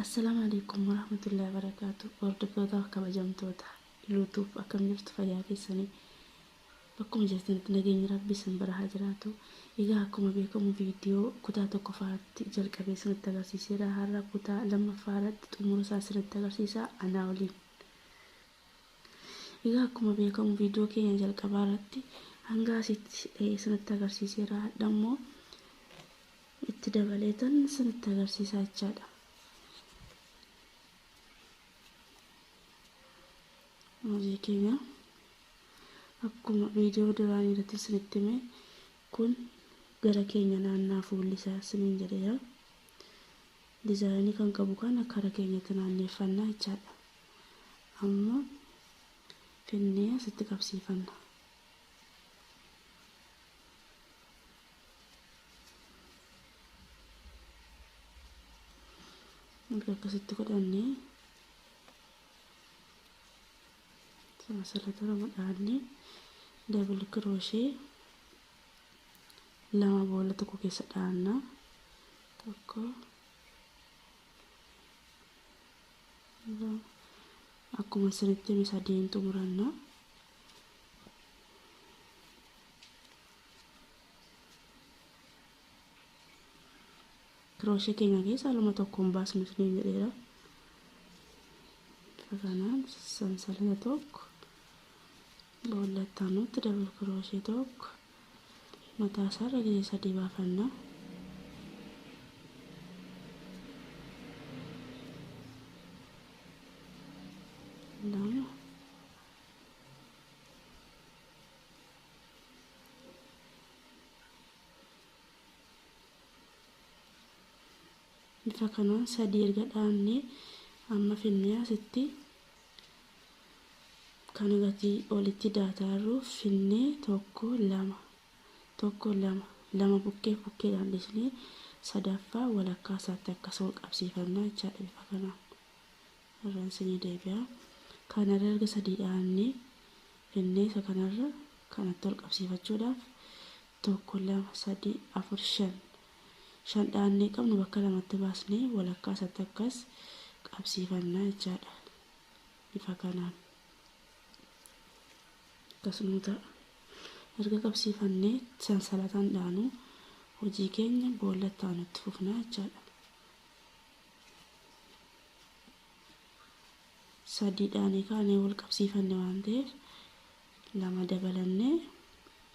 Assalaamu alaikum warahmatullahi wabarakaatu. Hordoftoota kabajamtoota YouTube akkam jirtu fayyaa keessanii bakkuma jirtanitti nageenyi rabbi isin bira haa jiraatu. Egaa akkuma beekamu viidiyoo kutaa tokkoffaatti jalqabee isinitti agarsiiseera. Har'a kutaa lammaffaa irratti xumura isaa isinitti agarsiisa anaa waliin. Egaa akkuma beekamu viidiyoo keenya jalqabaa irratti hanga asitti isinitti agarsiiseera. Hadha immoo itti dabaleetan isinitti agarsiisaa jechaadha. Hojii keenya akkuma viidiyoo duraanii irratti isinitti hime kun gara keenya naannaa fuulli isaa isiniin jedheera. Dizaayinii kan qabu kana kara keenyatti naanneeffannaa jechaadha. Amma finnee asitti qabsiifanna. Erga akkasitti godhannee sansalata lama dhaannee double crochet lama boolla tokko keessa dhaanna. Tokko, lama, akkuma isinitti hime sadiin xumuranna. Kirooshe keenya keessa lama tokkoon baasnu isiniin jedheera. Bifa kanaan sansalata tokko boolla itti aanutti double crochet tokko mataa isaarra gisee sadii baafanna. Lama, bifa kanaan sadii erga dhaannee amma finnee asitti kan gatii olitti daataa jirru finnee tokko lama tokko lama lama bukkee bukkeedhaan dhiisnee sadaffaa walakkaa isaatti akkas ol qabsiifannaa jechaadha. Bifa kanaan irraan isinii deebi'a. Kanarra erga sadii dhaannee finnee isa kanarra kanatti ol qabsiifachuudhaaf tokko lama sadii afur shan shan dhaannee qabnu bakka lamatti baasnee walakkaa isaatti akkas qabsiifannaa jechaadha. Bifa kanaan akkasuma ta'a. Erga qabsiifannee sansalataan dhaanu hojii keenya boolla itti aanutti fufnaa jechaadha. Sadii dhaanee kaanee wal qabsiifanne waan ta'eef lama dabalannee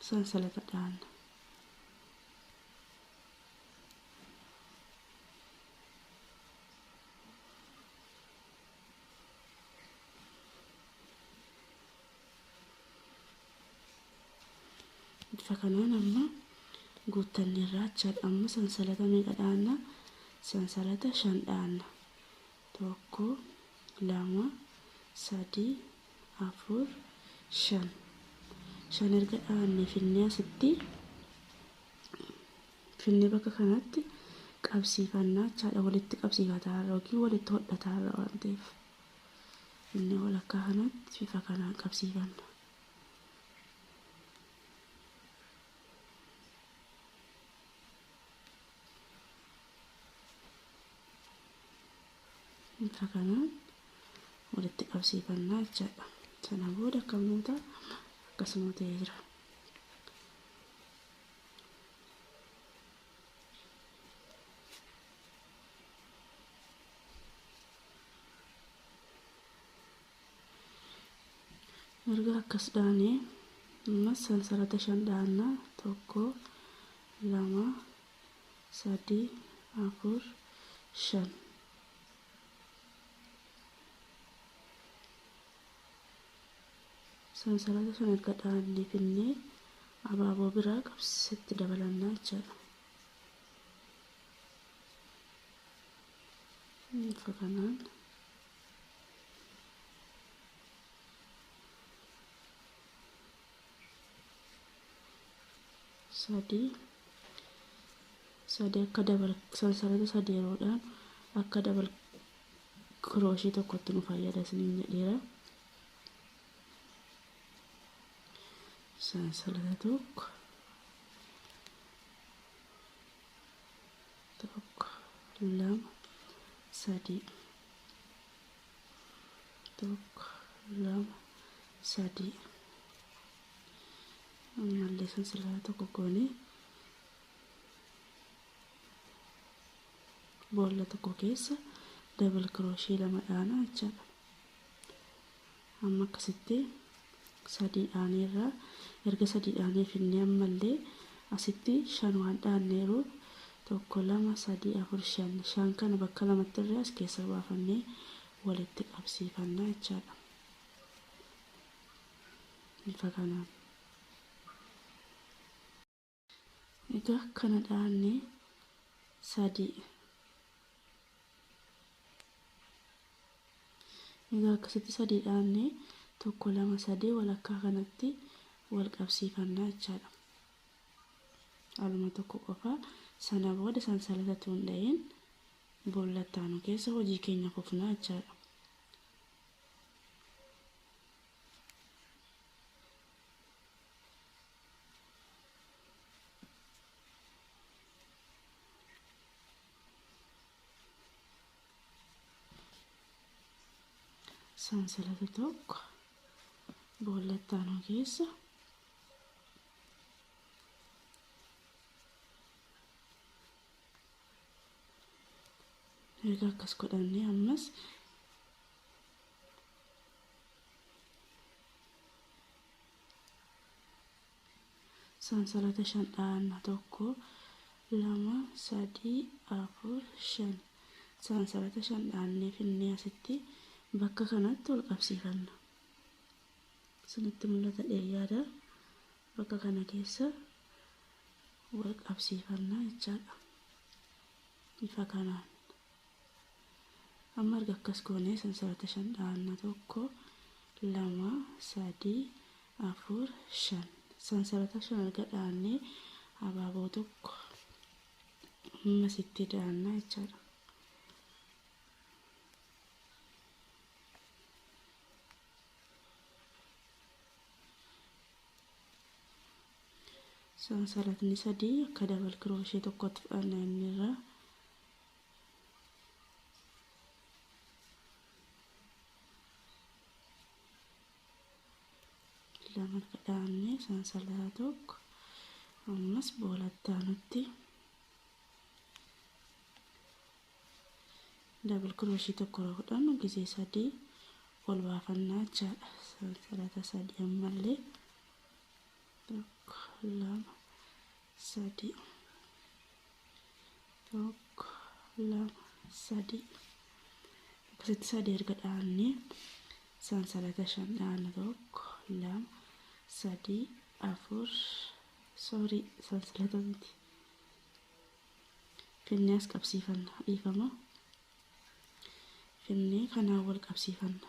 sansalata dhaanna. Bifa kanaan amma guuttanneerraa jechaadha. Amma sansalata meeqa dhaanna? Sansalata shan dhaanna. Tokko, lama, sadii, afur, shan. Shan erga dhaanne finnee asitti finnee bakka kanatti qabsiifannaa jechaadha. Walitti qabsiifataa yookiin walitti hodhataa waan ta'eef finnee walakkaa kanatti bifa kanaan qabsiifanna. Bifa kanaan walitti qabsiifannaa jechaadha. Sana booda akkam nuu ta'a? Akkasuma ta'ee jira. Erga akkas dhaanee ammas sansalata shan dhaanna. Tokko, lama, sadii, afur, shan. Sansalata shan erga dhaannee finnee abaaboo biraa qabsiisetti dabalannaa jechaadha. Bifa kanaan sadii sadii akka dabal sansalata sadii yeroodhaan akka dabal kirooshii tokkotti nu fayyada isiniin jedheera. Sansalata tokko tokko lama sadii. 1 2 3. Ammallee sansalata tokko goonee boolla tokko keessa dabal kirooshee 2 dhaana jechaadha. Amma akkasitti 3 dhaaneerra. Erga 3 dhaanee finnee ammallee asitti 5 waan dhaanneeru 1 2 3 4 5 5 kana bakka lamatti irraa as keessa baafannee walitti qabsiifannaa jechaadha. Bifa kanaan. Egaa kana dhaannee 3. Egaa akkasitti 3 dhaannee 1 2 3 walakkaa kanatti wal qabsiifannaa jechaadha. Aluma tokko qofa sana booda sansalata tuun dha'iin boolla itti keessa hojii keenya fufnaa jechaadha. Sansalata tokko boolla itti keessa erga akkas godhannee ammas sansalata 5 dhaanna 1 2 3 4 5 sansalata 5 dhaannee finnee asitti bakka kanatti wal qabsiifanna. Sinitti mul'ata dheeyyaadha. Bakka kana keessa wal qabsiifanna jechaadha. Bifa kanaan. Amma erga akkas goonee sansalata 5 dhaanna 1 2 3 4 5 sansalata 5 erga dhaannee abaaboo tokko ammasitti dhaanna jechaadha. Sansalatni 3 akka dabal kirooshee tokkotti fudhanna inni irraa. Lama erga dhaannee sansalata tokko ammas boolla itti aanutti dabal kirooshee tokko yeroo fudhannu gisee 3 ol baafannaa jechaadha. Sansalata 3 ammallee 1 2 3 1 2 3 akkasitti 3 erga dhaannee sansalata 5 dhaanna 1 2 3 4 sorry sansalata miti finnee as qabsiifanna dhiifama finnee kanaan wal qabsiifanna.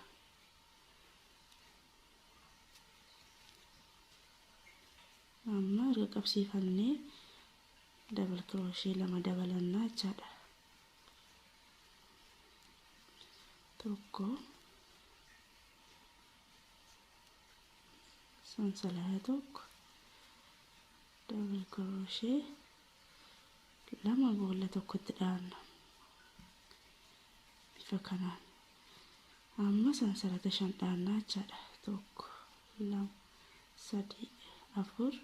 Amma erga qabsiifannee dabal kirooshee 2 dabalannaa jechaadha. 1 sansalata tokko dabal kirooshee 2 boolla tokkotti dhaanna. Bifa kanaan. Amma sansalata 5 dhaannaa jechaadha. 1 2 3 4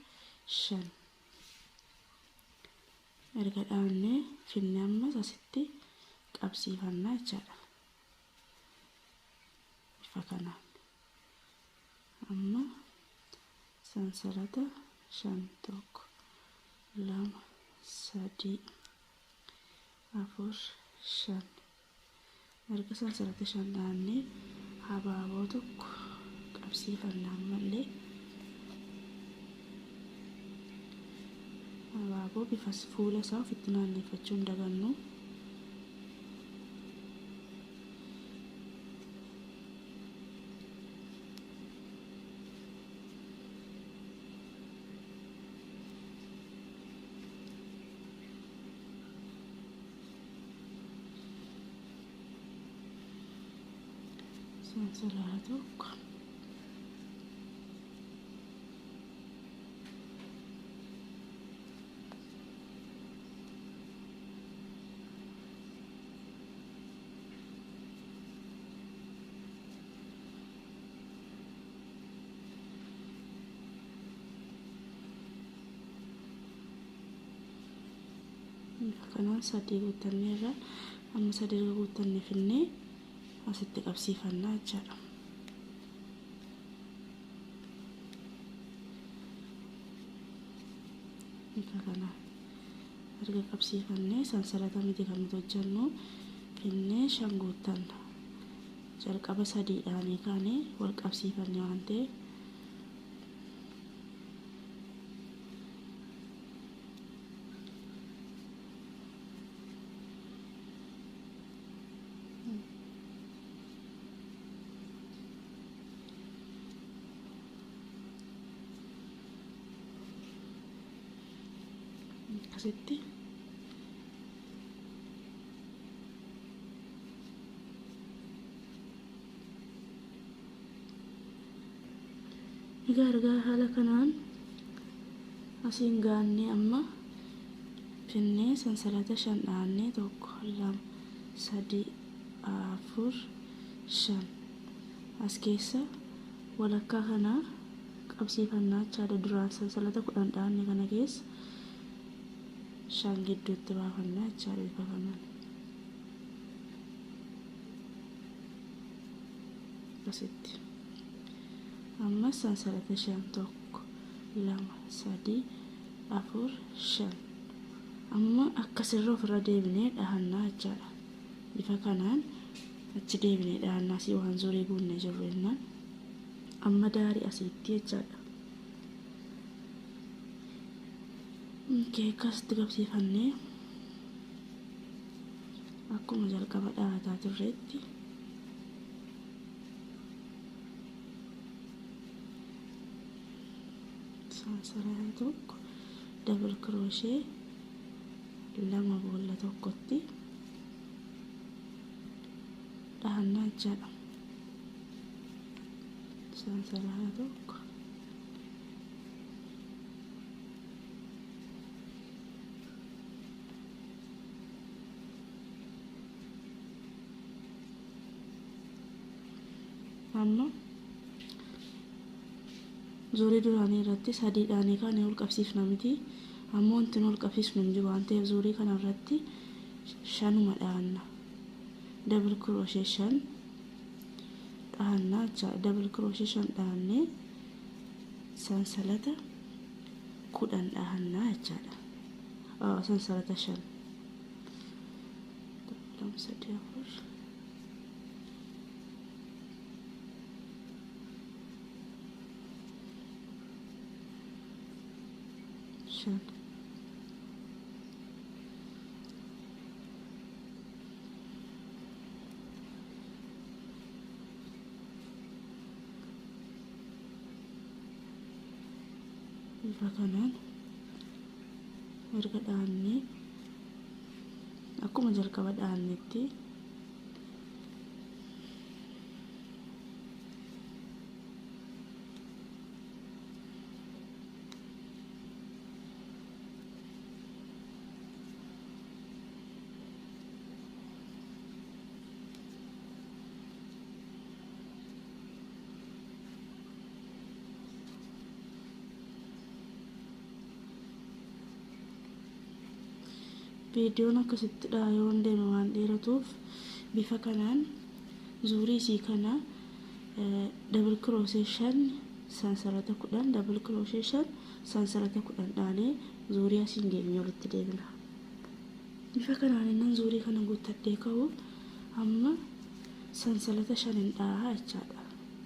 5 erga dhaannee finnee ammas asitti qabsiifannaa jechaadha. Bifa kanaan. Amma sansalata 5 1 2 3 4 5 erga sansalata 5 dhaannee habaaboo tokko qabsiifannaa ammallee habaaboo bifa fuula isaa ofitti naanneffachuu hin dagannu. Sansalata tokko Bifa kanaan 3 guuttanneerra. Amma 3 erga guuttannee finnee asitti qabsiifannaa jechaadha. Bifa kanaan erga qabsiifannee sansalata miti kan nuti hojjennu finnee 5 guuttanna. Jalqaba 3dhaanii kaanee wal qabsiifanne waan ta'eef akkasitti egaa ergaa haala kanaan asiin gaannee amma finnee sansalata 5 dhaannee 1 2 3 4 5 as keessa walakkaa kana qabsiifannaa jechaadha. Duraan sansalata 10 dhaanne kana keessa 5 gidduutti baafannaa jechaadha bifa kanaan. Akkasitti. Ammas sansalata 5 1 2 3 4 5 amma akkasirra ofirra deebinee dhahannaa jechaadha. Bifa kanaan achi deebinee dhahannaa si waan zurii guunnee jirru jennaan amma daarii asiitti jechaadha. Akkasitti qabsiifannee akkuma jalqaba dhahataa turreetti sansalata 1 dabal kirooshee 2 boolla tokkotti dhahannaa jechaadha. Sansalata 1 amma zurii duraanii irratti 3dhaanii kaanee ol qabsiifna miti. Amma wanti nu ol qabsiisnu hin jiru waan ta'eef zurii kana irratti 5 dhahanna. Dabal kirooshee 5 dhahannaa jechaadha. Dabal kirooshee 5 dhahannee sansalata 10 dhahannaa jechaadha. Sansalata 5 2 3 4 5 bifa kanaan erga dhahannee akkuma jalqaba dhahannetti viidiyoon akkasitti yoon deeme waan dheeratuuf bifa kanaan zurii isii kana dabal kiroosee 5 sansalata 10 dabal kiroosee 5 sansalata 10 dhaanee zurii asiin geenye walitti deebina. Bifa kanaan innan zurii kana guuttadhee ka'u amma sansalata 5 hin dhahaa jechaadha.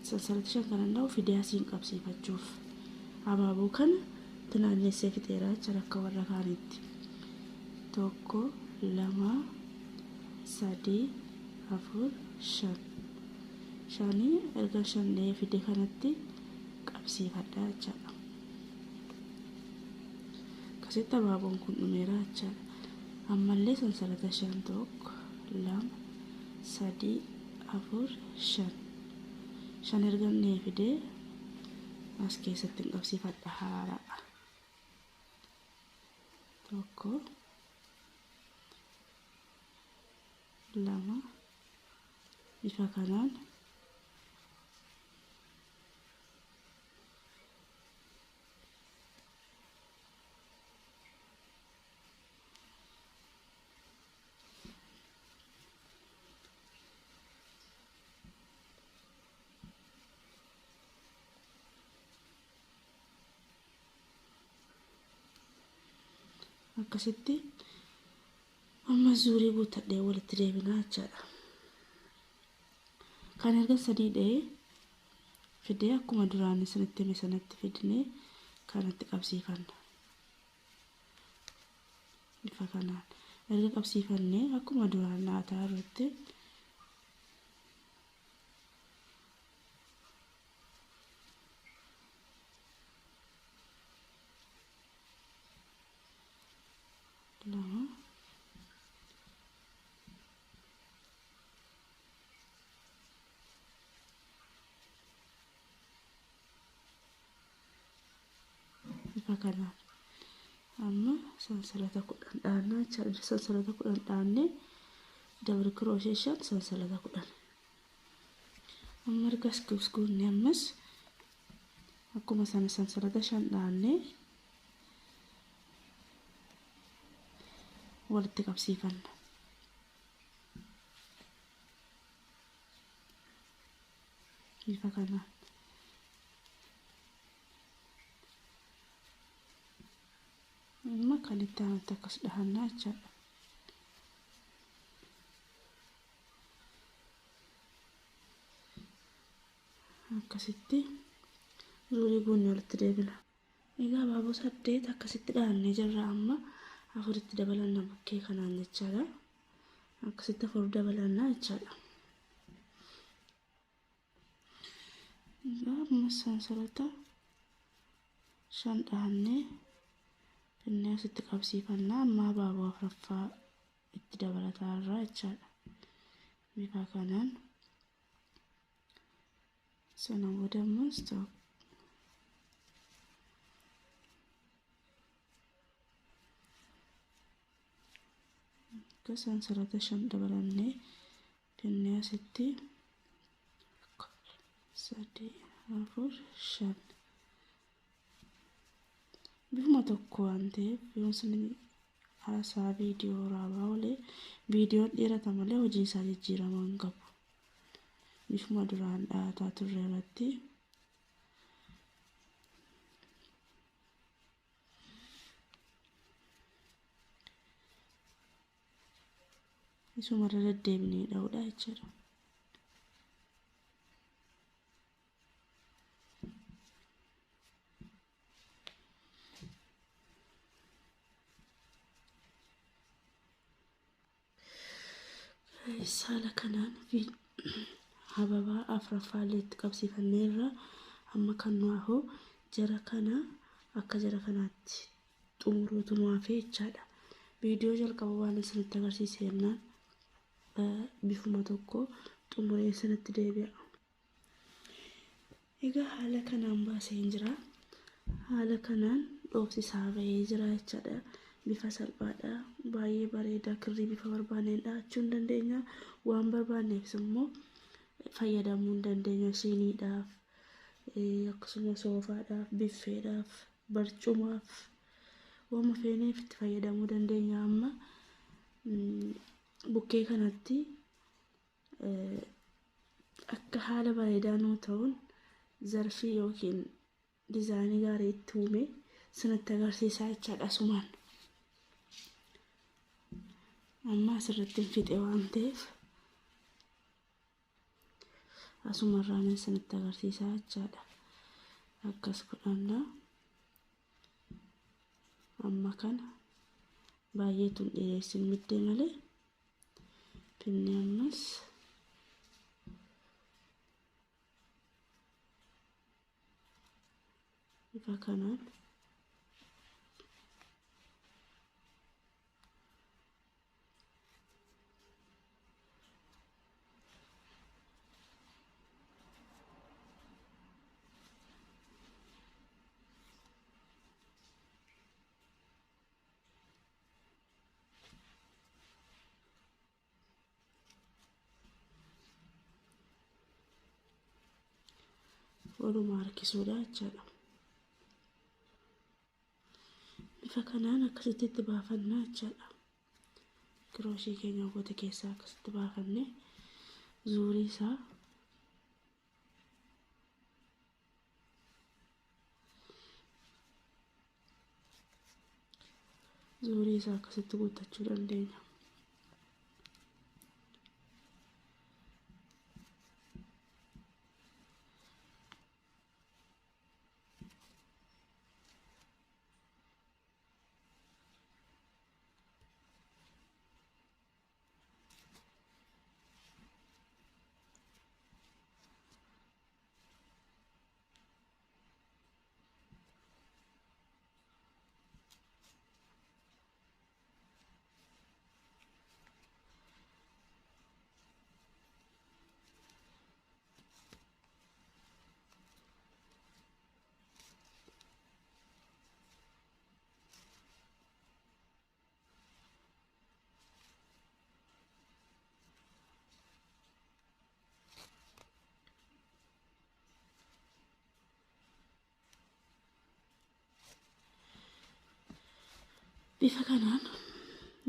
Sansalata 5 kana dhahu fidee asiin qabsiifachuuf abaaboo kana naanneessee fixeera jechaadha akka warra kaaniitti. 1 2 3 4 5 5 erga 5 dhahee fide kanatti qabsiifadha jechaadha. Akkasitti abaaboon kun dhumeera jechaadha. Ammallee sansalata 5 1 2 3 4 5 5 erga dhahee fidee as keessatti hin qabsiifadha haaraa. 1 2 bifa kanaan Akkasitti amma zuurii guuttadhee walitti deebinaa jechaadha. Kan erga sadii dha'ee fidee akkuma duraan isinitti hime sanatti fidnee kanatti qabsiifanna. Bifa kanaan erga qabsiifannee akkuma duraan dhaataa irratti lama bifa kanaan amma sansalata 10 dhaannaa jechaadha. Sansalata 10 dhaannee dabri kirooshee 5 sansalata 10. Amma erga as guunnee ammas akkuma sana sansalata 5 dhaannee walitti qabsiifanna. Bifa kanaan. Amma kan itti aanutti akkas dhahannaa jechaadha. Akkasitti zuurii guunnee walitti deebina. Egaa abaaboo 8 akkasitti dhahannee jirra. Amma 4tti dabalanna bukkee kanaan jechaadha. Akkasitti 4 dabalannaa jechaadha. Egaa amma sansalata 5 dhahannee finnee asitti qabsiifannaa. Amma abaaboo 4ffaa itti dabalataa irraa jechaadha. Bifa kanaan sana booda ammas akka sansalata 5 dabalannee finnee asitti 3 4 5 bifuma tokko waan ta'eef yoo isin haasaa viidiyoo raabaa oolee viidiyoon dheerata malee hojiin isaa jijjiiramaa hin qabu. Bifuma duraan dhaataa turre irratti isumarra deddeebinee dha'uudha jechuudha. Saala kanaan ababaa 4ffaa illee itti qabsiifanneerra. Amma kan nu hafu jara kana akka jara kanaatti xumuruutu nu hafe jechaadha. Viidiyoo jalqaba waan isinitti agarsiise jennaan bifuma tokko xumuree isinitti deebi'a. Egaa haala kanaan baasee jira. Haala kanaan dhoofsisaa bahee jira jechaadha. Bifa salphaadha. Baay'ee bareeda. Kirrii bifa barbaanneen dhahachuu hin dandeenya. Waan barbaanneefis immoo fayyadamuu hin dandeenya. Siiniidhaaf, akkasuma soofaadhaaf, biffeedhaaf, barcumaaf waan feeneef itti fayyadamuu dandeenya. Amma bukkee kanatti akka haala bareedaa nuu ta'uun zarfii yookiin diizaayinii gaarii itti uume sinitti agarsiisaa jechaadha asumaan. Amma asirratti hin fixe waan ta'eef asumarraan isinitti agarsiisaa jechaadha. Akkas godhannaa. Amma kana baay'eetu hin dheeressin middee malee finne ammas bifa kanaan waluma harkisuudha jechaadha. Bifa kanaan akkasitti itti baafannaa jechaadha. Kirooshii keenya goota keessaa akkasitti baafannee zuurii isaa Zuurii isaa akkasitti guuttachuu dandeenya. Bifa kanaan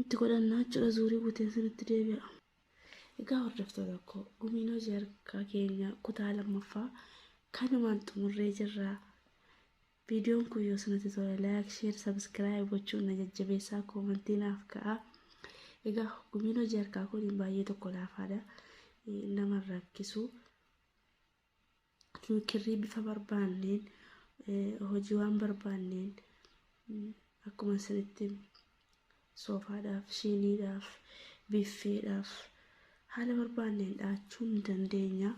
itti godhannaa jechuudha. Zuurii guuteen sinitti deebi'a. Egaa hordoftoota koo, gumiin hojii harkaa keenya kutaa lammaffaa kanumaan xumurree jirra. Viidiyoon kun yoo isinitti tole like, share, subscribe gochuun na jajjabeessaa, koomentii naaf ka'a. Egaa gumiin hojii harkaa kun baay'ee tokko laafaadha. Nama hin rakkisu. Kirrii bifa barbaanneen, hojii waan barbaanneen, akkuma isinitti soofaadhaaf, shiiniidhaaf, biffeedhaaf haala barbaanneen dhahachuu ni dandeenya.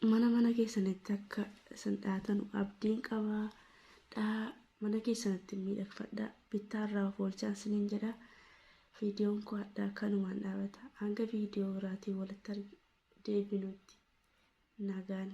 Mana mana keessanitti akka isin dhaatan abdiin qabaa. Dhaa mana keessanitti miidhagfadhaa. Bittaa irraa of oolchaa isiniin jedha. Viidiyoon koo hadhaa kanumaan dhaabata. Hanga viidiyoo biraatiin walitti deebinutti nagaan.